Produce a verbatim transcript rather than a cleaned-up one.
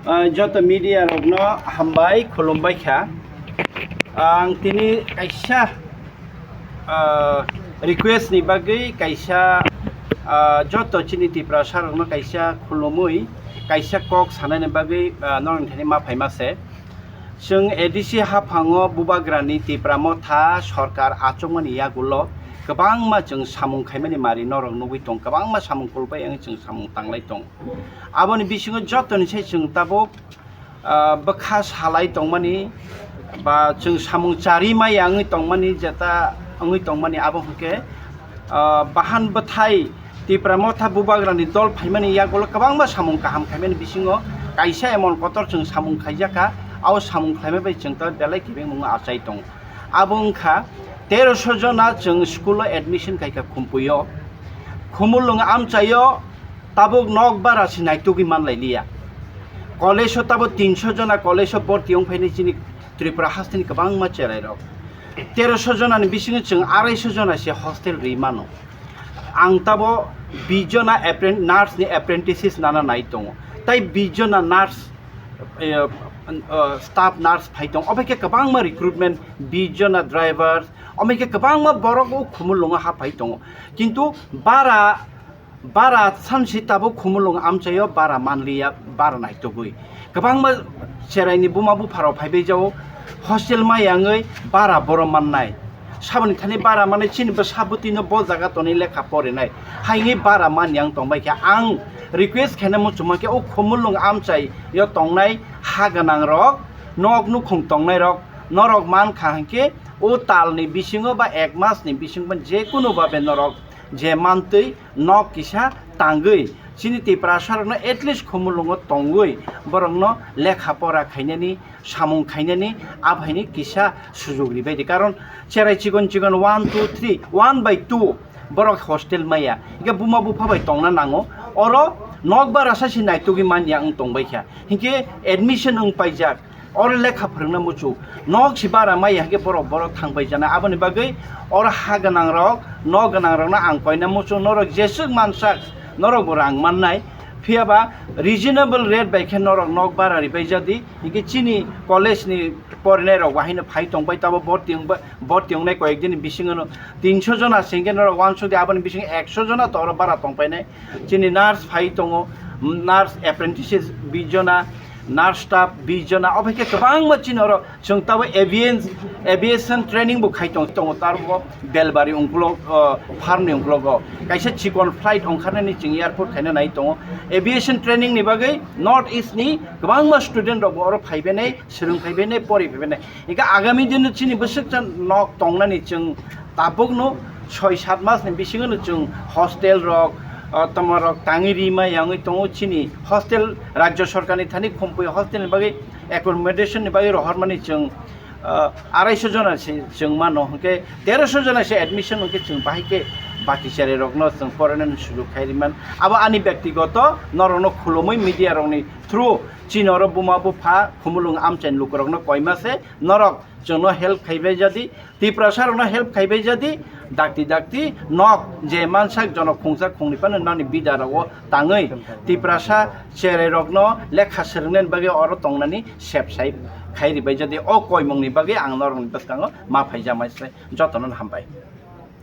Ah, joto media rokno hambai, khulumbai kha. Ang tini kaisa, ah, request ni bagwi kaisa, ah, joto chini Tiprasa rokno kaisa khulumui, kaisa kok sanani bagwi, ah, norok thani ma phaima se. Chwng A D C haphango Bubagrani Tipra Motha sorkar achukmani yagulo kwbangma chwng samung khaimani mari norok nugwi tong, kwbangma samung kulbai ang chwng samung tanglai tong. Aboni bisingo jotoni se chwng tabuk, ah, bwkha salai tongmani ba chwng samung chari maya wngwi tongmani, jeta wngwi tongmani, abo hwnkhe, ah, bahan bwthai Tipra Motha Bubagrani dol phaimani yagulo kwbangma samung kaham khaimani bisingo kaisa emon kotor chwng samung khaijakha, abo samung khlaima bai chwng ta belai kebengmung achai tongo. Abo wngkha teroso jona chwng school o admission khaikha Khumpuio, Khumulwng amchaio tabuk nok bara se naitugwi manlailiya. College o tabuk tinso jona college o borti wng phainai chini Tripura hasteni kwbangma cherairok. Teroso jonani bisingo chwng araiso jona se hostel rwi mano. Ang tabo bis jona appren-, nurse ni apprentices nana nai tongo. Tai bis jona nurse, eh, eh, staff nurse phai tong. Obo khe kwbangma recruitment, bis jona drivers, omo khe kwbangma borok o Khumulwngo ha phai tongo. Kintu bara, bara sansi tabuk Khumulwng amchaio bara manliya, bara naitugwi. Kwbangma cheraini buma bupharok phaibai jao, hostel maya wngwi bara boro mannai. Saboni thani bara mannai, chini bwsa bwtwino bo jaga tonwi lekha porinai. Haini bara manya wng tongbai khe ang request khaina muchungma khe o Khumulwng amchaio tongnai ha gwnangrok, nok nukhung tongnairok, norok mankha hinkhe o talni bisingo ba ek masni bisingo je kunu babe norok je mantwi nok kisa tangwi chini Tiprasarokno at least Khumulwngo tongwi borokno lekha pora khainani, samung khainani, aphaini kisa sujug ribaidi. Karon cherai chikon chikon one, two, three, one by two borok hostel maya. Hinkhe buma bupha bai tongna nango. Oro nok bara sa se naitugwi manya wng tongbai kha. Hinkhe admission wng paijak. Oro lekha phwrwngna muchuk. Nok si bara maya hinkhe borok, borok thangbai jana. Aboni bagwi oro ha gwnangrok, nok gwnangrokno ang koina muchuk. Norok jeswk mansak, norok bo rang mannai. Phiyaba reasonable rate bai khe norok nok bara ribai jadi. Hinkhe chini college ni porinairok bo haino phai tongbai tabo borti wngba-, borti wngnai koyek dini bisingo no tinso jona se hinkhe norok uansuk di, aboni bisingo ekso jona to oro bara tongpainai. Chini nurse phai tongo, nurse apprentices bis jona, nurse staff bis jona, obo khe kwbangma chini oro chwng tabo avian-, aviation training bo khai tong-, tongo, tarbo Belbari ungkulok, o, farm ni ungkulogo kaisa chikon flight ongkharnani chwng airport khaina nai tongo. Aviation training ni bagwi North East ni kwbangma student rok bo oro phaibainai, swrwng phaibainai, pori phaibainai. Hinkhe agami dino chini bwswkcha nok tongnani chwng tabukno soi sat masni bisingono chwng hostel rok, ah, tamo rok tangwi rima yangwi tongo. Chini hostel rajya sorkarni thani Khumpui hostelni bagwi accommodation ni bagwi rohormani chwng, ah, araiso jona se chwng mano, hinkhe teroso jona se admission hinkhe chwng bahai khe baki cherai rokno chwng porainani sujug khai riman. Abo ani byaktigoto norokno khulumui media rokni through chini oro buma bupha Khumulwng amchaini lukurokno koima se. Norok chwngno help khaibai jadi, Tiprasa rokno help khaibai jadi, dakti dakti nok je mansak jonok khungsa khungni phano nani bida rogo tangwi Tiprasa cherai rokno lekha swrwngnani bagwi oro tongnani sep sai khai ribai jadi, o koimungni bagwi ang norokni bwskango ma phaijak mai se jotono hambai.